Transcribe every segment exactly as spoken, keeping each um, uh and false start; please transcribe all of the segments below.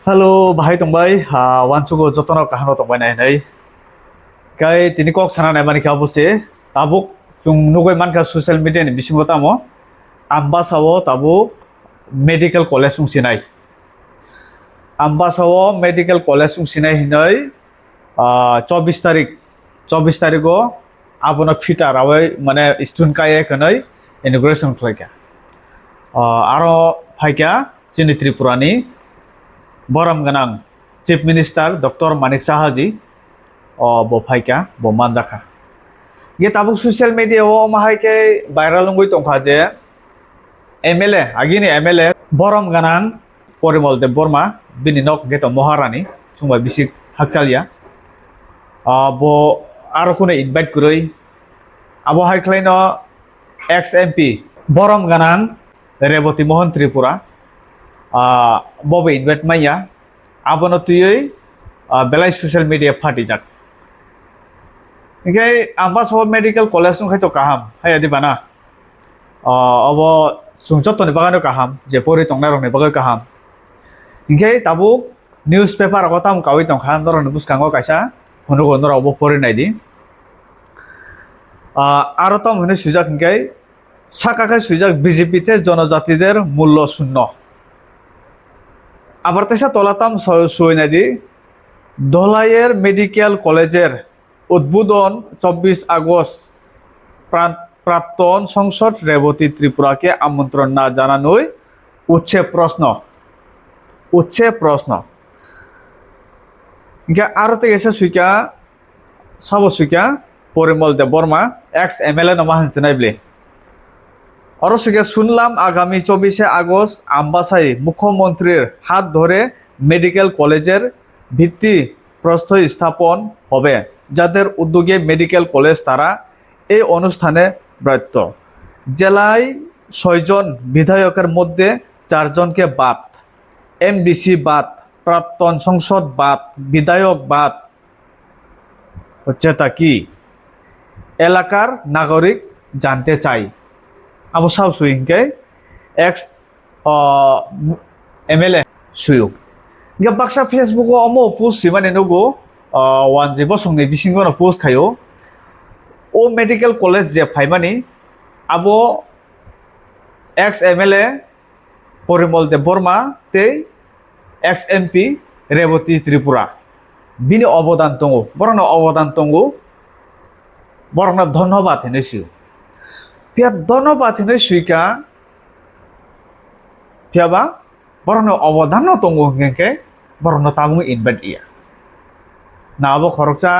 Hello, bahai tongbai, ah, wansugo jotono kaham tongbai nai hinwi. Kai tini kok sana nai mani kha bose, tabuk chwng nugui mankha social media ni bisingo tamo, Ambasa o tabuk medical college wng sinai. Ambasa o medical college wng sinai hinwi, ah, chobbish tarik, chobbish tarik o abono fitter abai mane student kaiye kwnwi inauguration khlaikha. Ah, aro phaikha chini Tripura ni borom gwnang Chief Minister Doctor Manik Saha ji, o bo phaikha, bo manjakha. Ge tabuk social media o omo hai khe viral wngwi tongkha je M L A, agini M L A borom gwnang Porimol Debbarma, bini nok hwnkhe to Maharani, chwngbai bisik hakchalya. Ah, bo aro kheno invite kwrwi. Abo hai khlaino ex M P borom gwnang Reboti Mohan Tripura, ah, bobo invite manya. Abono twiwi, ah, belai social media phatijak. Hinkhe Ambasa o medical college wngkhai to kaham, haya di bana? Ah, obo chwng jottoni bagwino kaham, je pori tongnai rokni bagwi kaham. Hinkhe tabuk newspaper rogo tamo kaui tongkha, norokni bwskango kaisa phunugo, norok bo pori nai di. Ah, aro tamo hwnwi swijak hinkhe, saka khe swijak B J P te jonojatiter mullo shunno. Abar teisa tola tamo so-, sui nai di, Dholayer Medical College er উদ্বোধন চব্বিশ আগস্ট প্রান-, প্রাক্তন সাংসদ রেবতী ত্রিপুরাকে আমন্ত্রণ না জানানোয় উঠছে প্রশ্ন, উঠছে প্রশ্ন। Hinkhe aro tei kaisa suikha, sabo suikha Porimol Debbarma, ex M L A no ma hinwi sinai bli. Oro suikha, শুনলাম আগামী চব্বিশে আগস্ট আম্বাসায় মুখ্যমন্ত্রীর হাত ধরে মেডিকেল কলেজের ভিত্তি প্রস্তর স্থাপন হবে। যাদের উদ্যোগে মেডিকেল কলেজ তারা এই অনুষ্ঠানে ব্রত। জেলায় ছয়জন বিধায়কের মধ্যে চারজনকে বাদ, এমডিসি বাদ, প্রাক্তন সংসদ বাদ, বিধায়ক বাদ, হচ্ছে তা কি? এলাকার নাগরিক জানতে চাই। Abo sabo sui hinkhe ex, ah, M L A suyo. Hinkhe baksa Facebook o omo post swimani nugo, ah, Wanji Bosongni bisingo no post khaio. O medical college je phaimani abo ex M L A Porimol Debbarma tei ex M P Reboti Tripura. Bini obodan tongo, borokno obodan tongo, borokno dhonnobad hinwi sio. Phiya dhonnobad hinwi suikha, phiyaba borokno obodan no tongo hinkhe borokno tabuk invite ya. Na abo khoroksa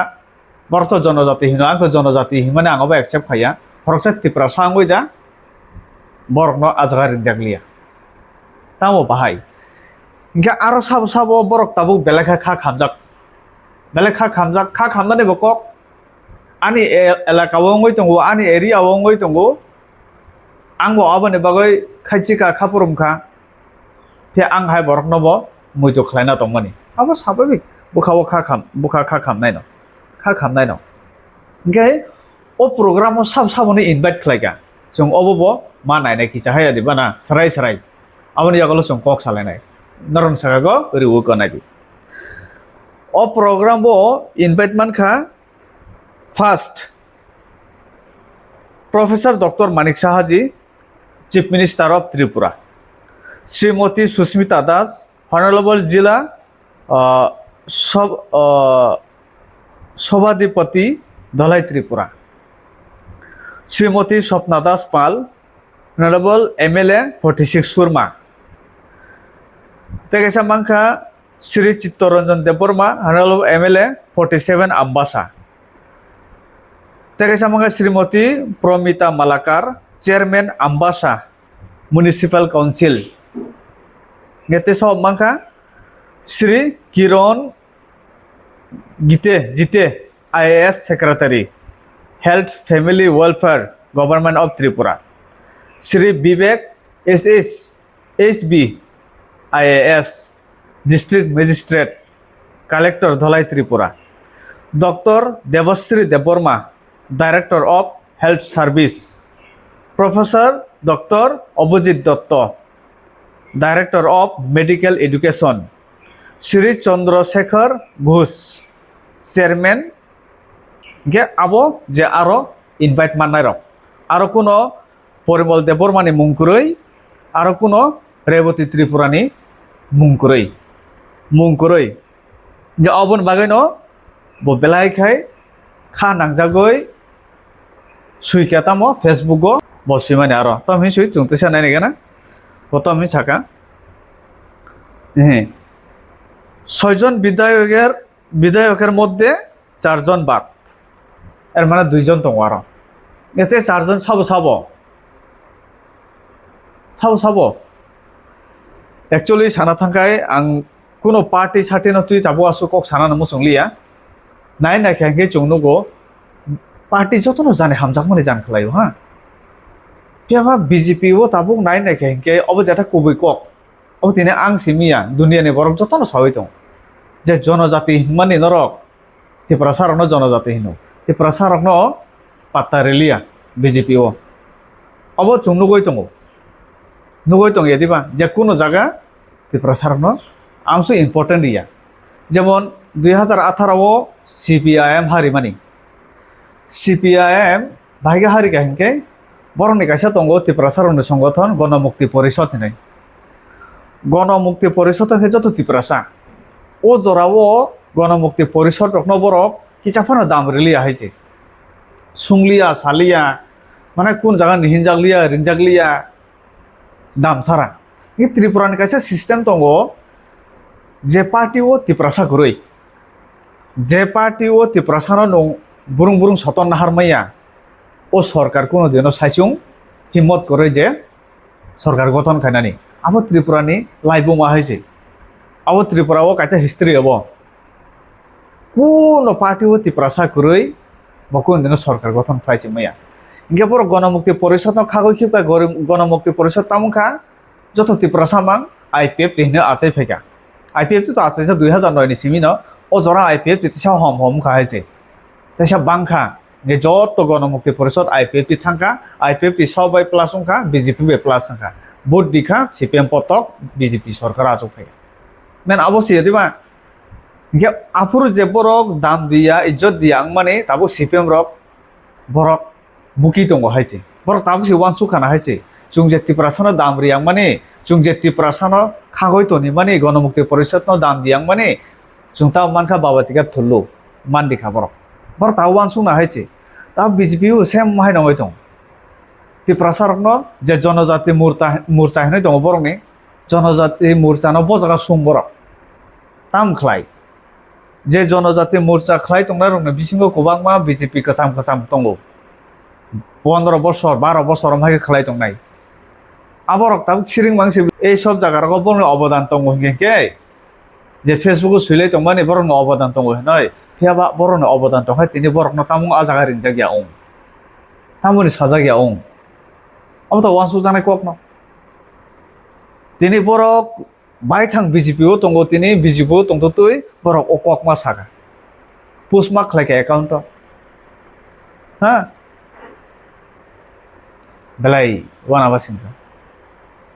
Borok to jonojati hino, ang to jonojati hinmani ang abo accept khaiya. Khoroksa Tiprasa wngwi da borokno ah jaga ringjak liya. Tamo bahai. Hinkhe aro sabo sabo borok tabuk belai kha kha khamjak. Belai kha khamjak, kha khamnani bo kok. Ani e-, elaka o wngwi tongo, ani area o wngwi tongo. Ang bo aboni bagwi khaichi kha, kha phurung kha. Phiya ang hai borokno bo muitu khlaina tongmani. Abo sababik bwkha o kha kham, bwkha kha khamnaino. Kha khamnaino. Hinkhe o program o sabo saboni invite khlaikha. Chwng obo bo ma nainai kisa haya di bana, srai srai. Aboni yagulo chwng kok salainai. Norokni saka go riwi kwnai di. O program bo invite mankha first, Professor Doctor Manik Saha ji, Chief Minister of Tripura, Srimati Sushmita Das, Honorable Jila, uh, Sob-, uh, Sobhadipati, Dhalai Tripura, Srimati Swapna Das Pal, Honorable M L A forty six Surma. Tei kaisa mankha Shri Chittaranjan Debbarma, Honorable M L A forty seven Ambasa. Tei kaisa mankha Srimati Pramita Malakar, Chairman Ambasa Municipal Council. Nge tei sabo mankha Shri Kiron Gite, Jite, I A S Secretary, Health Family Welfare, Government of Tripura, Shri Vivek S S, H B, I A S, District Magistrate, Collector, Dhalai, Tripura, Doctor Debasri Debbarma, Director of Health Service, Professor Doctor Abhijit Dutta, Director of Medical Education, Sri Chandra Shekhar Ghosh, chairman, hingke abo je aro invite mannai rok, aro kuno Porimol Debbarmani mung kwrwi, aro kuno Reboti Tripurani mung kwrwi, mung kwrwi. Hingke oboni bagwino bo belai khai kha nangjagwi swi kha tamo Facebook o bo swimani aro. Tamo hinwi swi chwng tisa nainai gana. Bo tamo hinwi saka. Ehe. Soijon bidhayoker, bidhayoker moddhe charjon bad. Er mane duijon tongo aro. Ete charjon sabo sabo. Sabo sabo. Actually sana thangkai ang kuno party sati no twi tabuk aswk kok sana no muchung liya. Nai nai khe hwnkhe chwng nugo party jotono jani hamjakmani jan khlaio ha. Phiya ba B J P o tabuk nai nai khe hwnkhe obo jata kubui kok. Obo tini ang simi ya, dunia ni borok jotono sawi tongo. Je jonojati hinmani norok, Tiprasa rokno jonojati hino. Tiprasa rokno patta riliya B J P o. Obo chwng nugwi tongo. Nugwi tongya diba? Je kuno jaga Tiprasa rokno amso important riya. Jemon dui hazar atharo o C P I M harimani. C P I M bahai khe hari kha hinkhe borokni kaisa tongo Tiprasa rokni songothon Gono Mukti Porishod hinwi. Gono Mukti Porishod hinkhe joto Tiprasa. O jorao Gono Mukti Porishod rokno borok kisa phano dam riliya hai se. Sungliya, saliya, mane kun jaga ni hinjakliya, ringjakliya, dam sara. Ni Tripura ni kaisa system tongo, je party o Tiprasa kwrwi. Je party o Tiprasa no nung burung burung soton nahar maya, o sorkar kuno dino saichung himmot kwrwi je sorkar gothon khainani. Abo Tripura ni laibuma hai se. Abo Tripura o kaisa history abo. Kuno party o Tiprasa kwrwi bo kuno dino sorkar gothon khlai se maya. Hinkhe borok Gono Mukti Porishod no khagwi khibka, Gono Mukti Porishod tamo wngkha, joto Tiprasa mang I P F T hino achai phaikha. I P F T to achaisa dui hazar noi ni simi no, o jora I P F T tisa hom hom wngkha hai se. Tisa bangkha, je joto Gono Mukti Porishod I P F T thangkha, I P F T sabai plus wngkha, B J P bai plus wngkha. Vote dikha, C P M potok, B J P sorkar achuk phaikha. Men abo se diba? Hinkhe aphuru je borok dam diya, ijjot diya wngmani tabuk C P M rok borok buki tongo hai se. Borok tabuk se uansuk khana hai se. Chwng je Tiprasano dam riyang mani, chwng je Tiprasano khagoi toni mani, Gono Mukti Porishod no dam diyang mani, chwng tamo mankha baba chikha thullu, mandi kha borok. Borok tabuk uansuk na hai se. Tabuk B J P o same hai nongoi tongo. Tiprasa rokno je Jonojati Murta-, Morcha hinui tongo borokni, Jonojati Morcha no bo jaga sung borok. Tam khlai. Je Jonojati Morcha khlai tongnai rokni bisingo kwbangma B J P kwcham kwcham tongo. Pondro bosor, baro bosor wng hai khe khlai tongnai. Aborok tabuk siring mang se, ei sob jaga rogo borokni obodan tongo hinkhe khe, je Facebook o swilai tongmani borokni obodan tongo hinoi. Phiya ba borokni obodan tongkha tini borokno tamo a jaga ringjak ya wng. Tamoni sajak ya wng. Abo to uansuk jaknai kokno. Tini borok baithang B J P o tongo, tini B J P o tongtotwi borok o kokma saka. Post ma khlai kha account o. Ha? Belai wana ba singsa.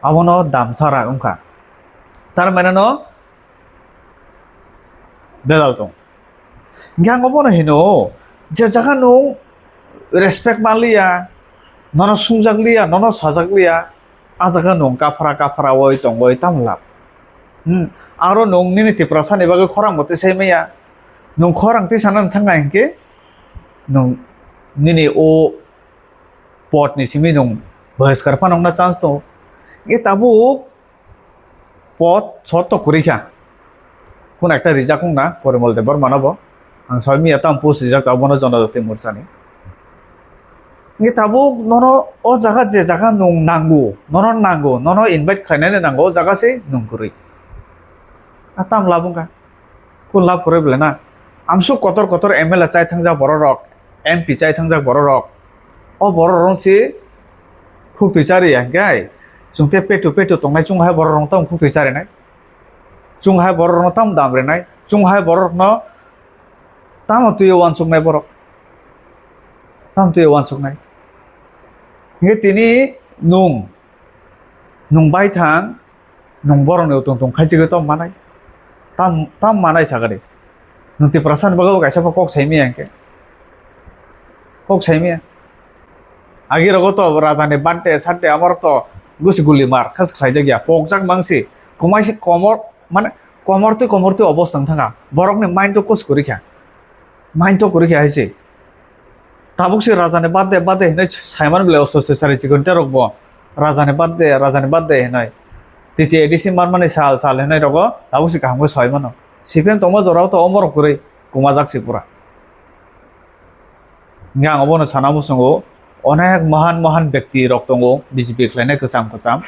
Abono damsara wngkha. Tar mane no belal tong. Hinkhe ang obono hino, je jaga nwng respect manliya, nono sungjakliya, nono sajakliya, a jaga nwng kaphra kaphra oi tongoi tamo lab? Hmm, aro nwng nini Tiprasani bagwi khorang bo tisai maya. Nwng khorang tisanani thangna hinkhe nwng nini o podni simi nwng bohiskar phano wngna chance tongo. Hinkhe tabuk pod sot to kwrwi kha. Kun ekta rijak wng na Porimol Debbarma no bo. Ang saui miya tamo post rijak abono Jonojati Morcha ni. Nge tabuk nono o jaga je jaga nwng nango, nono nango, nono invite khlainani nango, o jaga se nwng kwrwi. A tam lab wngkha. Kun lab kwrwi belai na. Amsuk kotor kotor M L A chai thangjak borok rok, M P chai thangjak borok rok. O borok rok se khuktwi chari ya hinkhe chwng te petu petu tongnai chwng hai borok rok tamo khuktwi charinai. Chwng hai borok rok no tamo dam rinai. Chwng hai borok rok no tamo twi uansuknai borok. Tamo twi uansuknai. Hinkhe tini nwng, nwng baithang, nwng borokni utung tung khaisigwi tong manai. Tam, tam manai sagari. Nwng Tiprasa ni bagwi kaisa bo kok saimaya hwnkhe. Kok saimaya. Agi rogo to raja ni birthday, Sunday, amorok to gusi guli mar, khas khlaijak ya. Pokjak mangsi. Komaisi komor, mane, komor twi, komor twi obo swng thangkha. Borok ni mind to kus kwrwi kha. Mind to kwrwi kha hai se. Tabuk se raja ni birthday, birthday hinwi saiman bwlai osto se sari chikon terok bo. Raja ni birthday, raja ni birthday hinwi. T T A D C marmani sal, sal hinwi rogo tabuk se kaham khe saimano. C P M tongma jorao to omorok kwrwi kumajak se pura. Hingke ang obono sana muchungo, onek mohan mohan bekti rok tongo B J P khlainai kwcham kwcham.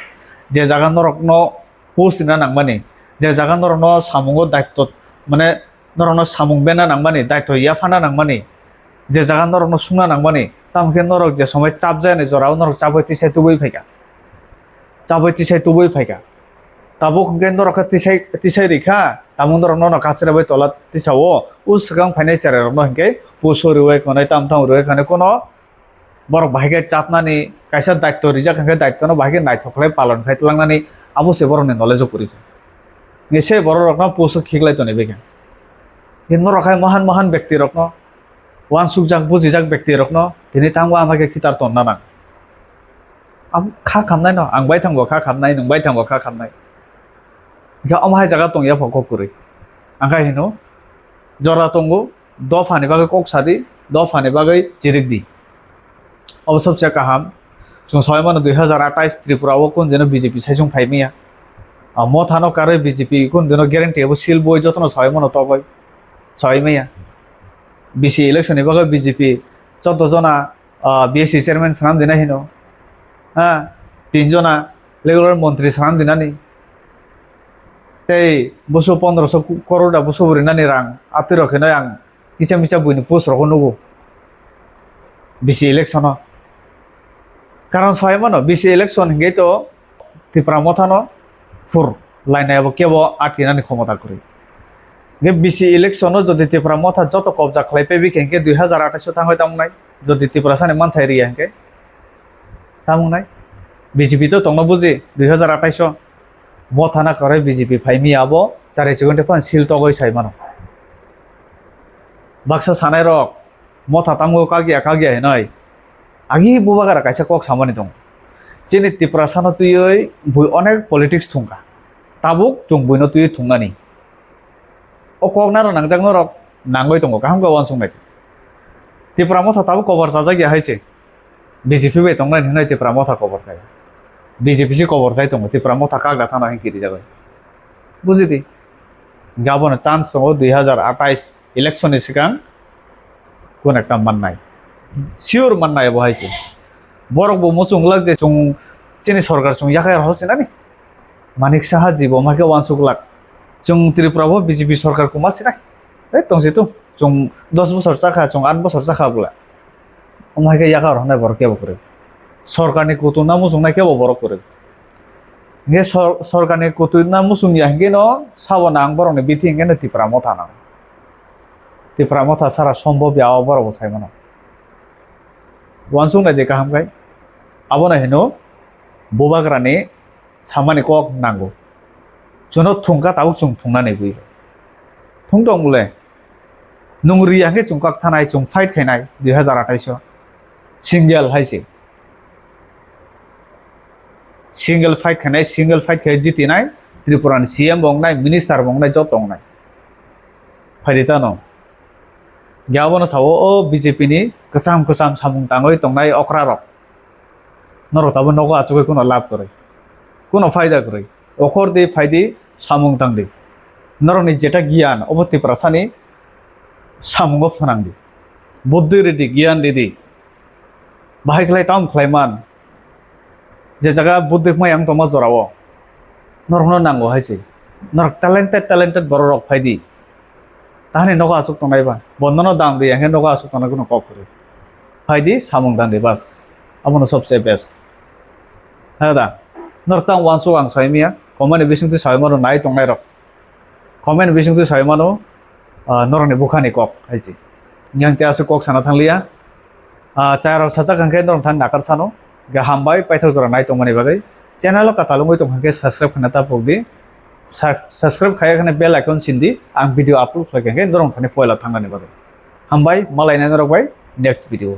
Je jaga norokno post rina nangmani, je jaga norokno samungo daitto, mane, norokno samung bena nangmani, daitto yaphana nangmani, je jaga norokno sungna nangmani, tamo khe norok je somoi chapjakni jorao norok chabwi tisai tubui phaikha. Chabwi tisai tubui phaikha. Tabuk hwnkhe norok khe tisai, tisai rikha, tamo norok nono kasira bai tola tisao, o swkang phainai cherai rokno hwnkhe puso rwui khonai, tam tam rwui khonai, kono borok bahai khe chatnani kaisa daitto rijak hwnkhe daitto no bahai khe naithok khlai palon khai tlangnani abo se borokni knowledge o kwrwi kha. Ni se borok rokno puso khiklai tonwi bai kha. Norok hai mohan mohan bekti rokno, uansukjak bujijak bekti rokno tini tangbo ama khe khitar tonna nang. Am kha khamnai no, ang bai thango kha khamnai, nwng bai thango kha khamnai. Hingke omo hai jaga tong ya pho kok kwrwi. Ang kha hino, jora tongo, dopha ni bagwi kok sadi, dopha ni bagwi chirik di. Obo sobse kaham. Chwng sawi mano dui hazar atais Tripura o kun dino B J P saisung phai maya. A motha no karwi B J P kun dino guarantee abo seal boi jotono sawi mano togoi. Sawi maya. B C election ni bagwi B J P choudo jona, ah, B S C chairman swnam dina hino. Ha, tin jona regular montri swnam dinani. Tei busu pondroso ku-, koror da busu bwrwi nani rang. Apni rok hino ang kisa misa buini post rok nugo. B C election o. Karon sai mano, B C election hingke to Tipra Motha no phur lainai abo kebo atkinani khomota kwrwi. Hingke B C election o jodi Tipra Motha joto kobja khlai paibi khe hingke dui hazar atais o thangwi tamo nai. Jodi Tiprasa ni manthai riya hingke tamo nai. B J P to tongno buji dui hazar atais o Motha na kwrwi B J P phai mi abo chari chikon te phano sil togoi sai mano. Baksa sanai rok Motha tango kagya kagya hinoi. Agi bubagra kaisa kok samani tongo. Chini Tiprasa no twiwi bui onek politics thungkha. Tabuk chwng buino twiwi thungnani. O kok naro nangjak norok nangoi tongo, kaham khe uansuk nai. Tipra Motha tabuk kobor chajak ya hai se. B J P bai tongnai hinoi Tipra Motha kobor chai. B J P se kobor chai tongo, Tipra Motha kagra thana hin kiri jagoi. Buji di. Hingke abono chance tongo dui hazar atais election ni swkang kun ekta mannai. Sure mannai abo hai se. Borok bo muchung glak je chwng chini sorkar chwng yakhai rw sinani. Manik Saha ji bo ma khe uansuk glak. Chwng Tripura bo B J P sorkar kuma sinai. Ei tong si tu chwng dos bosor chakha, chwng aat bosor chakha bwla. Omo hai khe yakhai rw nai borok kebo kwrwi. Sorkar ni kutung na muchung nai kebo borok kwrwi. Hingke sor-, sorkar ni kutung na muchung ya hingke no sabo nang borok ni bithi hingke no Tipra Motha nang. Tipra Motha sara sombhob ya o borok bo sai mano. Uansuk nai de kaham khai. Abono hino bubagra ni samani kok nango. Chwngno thungkha tabuk chwng thungnani bui. Thung tong bole. Nwng ri ya hingke chwng kok thanai chwng fight khainai dui hazar atais o. Single hai se. Single fight khainai, single fight khai jitinai, Tripura ni C M bo wngnai, minister bo wngnai, joto wngnai. Phaidi tano. Hingke abono sao, o B J P ni kwcham kwcham samung tangwi tongnai okra rok. Norok tabuk nogo achugwi kuno lab kwrwi. Kuno phaida kwrwi. Okhor di, phaidi, samung tangdi. Norokni jeta giyan, obo Tiprasani samungo phnangdi. Buddhi ridi, giyan ridi. Bahai khlai tamo khlai man. Je jaga buddhi kmai ang tongma jorao. Norokno nango hai se. Norok talented, talented borok rok phaidi. Tahani nogo aswk tongnai ba. Bondo no dam ri, ang khe nogo aswk tongnai kuno kok kwrwi. Phaidi samung dandi bas. Abono sobse best. Hada. Norok tang uansuk ang sai miya. Comment ni bising twi sai mano nai tongnai rok. Comment bising twi sai mano, ah, norokni bukhani kok hai se. Yang te aswk kok sana thangliya. Ah, chayarok sajak hwnkhe norok thani nakar sano. Ga hambai paithak jora nai tongmani bagwi. Channel o katal wngwi tong hwnkhe subscribe khna ta pokdi. Subscribe khaiya khane bell icon sindi, ang video upload khlai khe norok thani poila thangnani bagwi. Hambai, malai nai norok bai next video.